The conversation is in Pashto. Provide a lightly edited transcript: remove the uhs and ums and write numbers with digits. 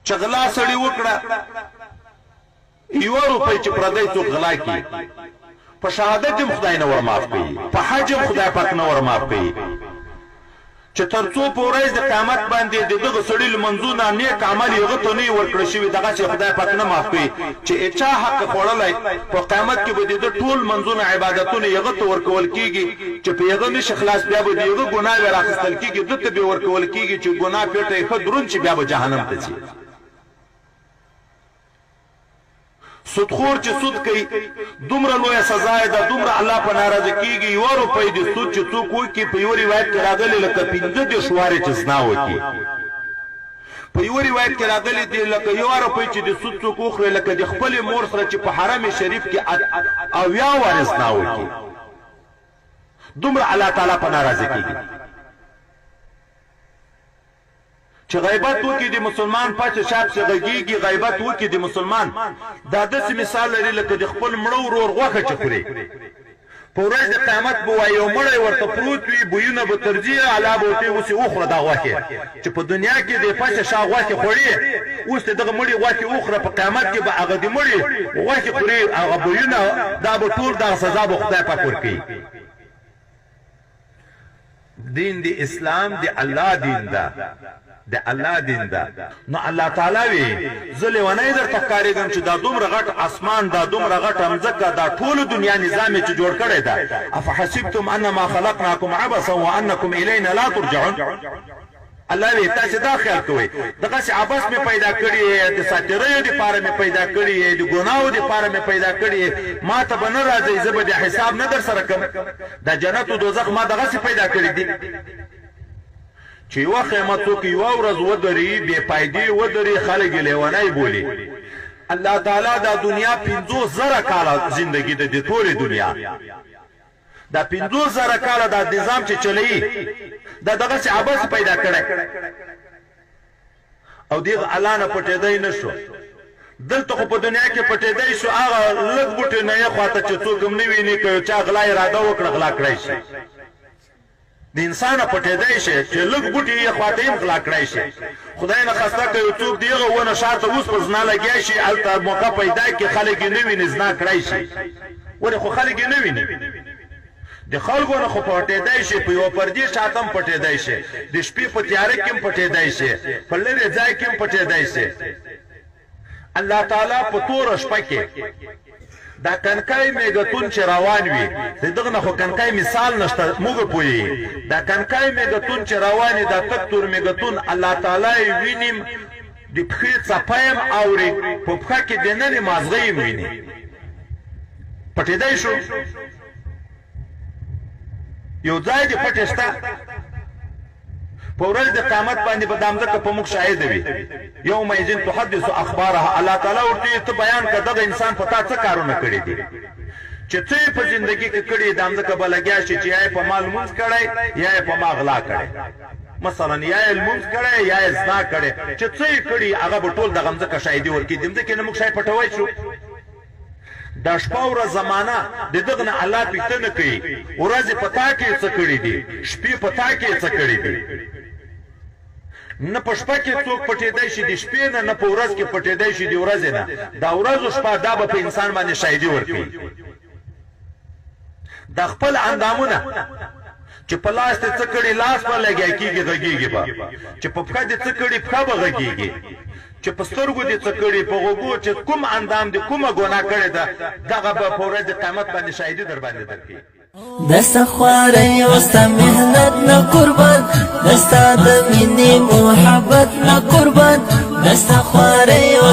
چې غلا سړي وکړه، یوه روپۍ چې پردی څوک غلا کړي، په شهادت هم خدای نه ور معاف کوي، په حج هم خدای پاک نه ور معاف کوي، چې تر څو په ورځ د قیامت باندې د دغه سړي لمونځونه نیک عمل یې هغه ته نه وي ورکړل شوي، دغسې خدای پاک نه معاف کوي. چې یې چا حق خوړلی، په قیامت کې به د ده ټول لمونځونه عبادتونه یې هغه ته ورکول کېږي، چې په هغه نه شي خلاص، بیا به د هغه ګناوې راخیستل کېږي، ده ته به ورکول کېږي، چې ګناه پېټه یې ښه دروند شي، بیا به جهنم ته ځي. سودخور چې سود کوي، دومره لویه سزا یې ده، دومره الله په ناراضه کیږي. یوه روپۍ د سود چې څوک وکړي، په یوه روایت کې راغلي لکه 35 وارې چې زنا وکړي. په یوه روایت کې راغلي دي لکه یوه روپۍ چې د سود څوک وخوري، لکه د خپلې مور سره چې په حرم شریف کې 70 وارې زنا وکړي، دومره الله تعالی په ناراضه کیږي. چې غیبت وکړي د مسلمان پچه شا پسې غږیږي، غیبت وکړي د مسلمان، دا داسې مثال لري لکه د خپل مړه ورور غوښه چې خوري. په ورځ د قیامت به وایي یو مړی ورته پروت وي، بویونه به ترځي، الله به ورته وایي اوس یې وخوره دا غوښې چې په دنیا کې د پچه شا غوښې خوړې، اوس دې دغه مړي غوښې وخوره، په قیامت کې به هغه د مړي غوښې خوري، هغه بویونه دا به ټول دغه سزا به خدای پاک ورکوي. دین د اسلام د الله دین ده، د الله دین ده. نو الله تعالی وی، زه لیونی درته ښکاریږم چې دا دومره غټ اسمان، دا دومره غټه مځکه، دا ټوله دنیا نظام یې چې جوړ کړی ده، افحسبتم انما خلقناکم عبثا وانکم الینا لا ترجعون. الله وی، تاسې دا خیال کوئ دغسې عبث مې پیدا کړي یې، د ساتیریو دپاره مې پیدا کړي یې، د ګناوو دپاره مې پیدا کړي یې، ما ته به نه راځئ، زه به بیا حساب نه درسره کوم، دا جنت و دوزخ ما دغسې پیدا کړي دي چې یوه خیمه څوک یوه ورځ ودري، بې فایدې ودري، خلک یې لیونی بولي. الله تعالی دا دنیا 50,000 کاله زندګي ده، د ټولې دنیا دا 50,000 کاله دا نظام چې چلوي، دا دغسې عبث پیدا کړی او دیغه الله نه پټېدی نه شو. دلته خو په دنیا کې پټېدی شو، هغه لږ بوټي نه یې خواته چې څوک هم نه ویني، که یو چا غلا اراده وکړه غلا کړی شي. د انسانه پټېدی شي چې لږ بوټي یې خواته هم غلا کړی شي. خدای نه خسته که یو څوک دیغه ونه شاته اوس په زنا لګیا شي، هلته موقع پیدا کړي، خلک یې نه ویني، زنا کړی شي. ولې خو خلک یې نه ویني؟ د خلکو نه خو پټېدای شي، په یوه پردې شاته هم پټېدای شي، د شپې په تیاره کې هم پټېدای شي، په لرې ځای کې هم پټېدای شي. الله تعالی په توره شپه کې دا کنکای میګتون چې روان وي، د دغه نه خو کنکای مثال نشته، موږ پوهیږو. دا کنکای میګتون چې روان وي، دا تک تور میګتون، الله تعالی یې ویني، د پښې څپه یې هم اوري، په پښه کې دننې مازغه یې هم ویني. پټېدای شو؟ یو ځای دې پټې شته؟ په ورځ د قیامت باندې به دا مځکه په موږ شاهده وي. یومئذ تحدث اخبارها، الله تعالی ورته وایي ته بیان کړه دغه انسان په تا څه کارونه کړي دي، چې څه یې په زندګي کې کړي. دا مځکه به لګیا شي چې یا یې په ما لمونځ کړی یا یې په ما غلا کړې، مثلا یا یې لمونځ کړی یا یې زنا کړې، چې څه یې کړي هغه به ټول دغه مځکه شاهدي ورکړي. د مځکې نه موږ شی پټوی شو؟ دا شپه ورځ زمانه د دغه نه الله پوښتنه کوي، ورځې په تا کې څه کړي دي، شپې په تا کې څه کړي دي. نه په شپه کې څوک پټېدای شي د شپې نه، نه په ورځ کې پټېدای شي د ورځې نه. دا ورځ او شپه دا به په انسان باندې شاهدي ورکوي. دا خپل اندامونه چې په لاس دې څه کړي، لاس به لګیا کېږي، غږېږي به، چې په پښه دې څه کړي، پښه به غږېږي، چې په سترګو دې څه کړي، په غوږو چې کوم اندام دې کومه ګناه کړې ده، دغه به په ورځ د قیامت باندې شاهدي درباندې درکوي. د ستا خوارۍ او ستا مهنت نه قربان، د ستا د مینې محبت نه قربان، د ستا خوارۍ او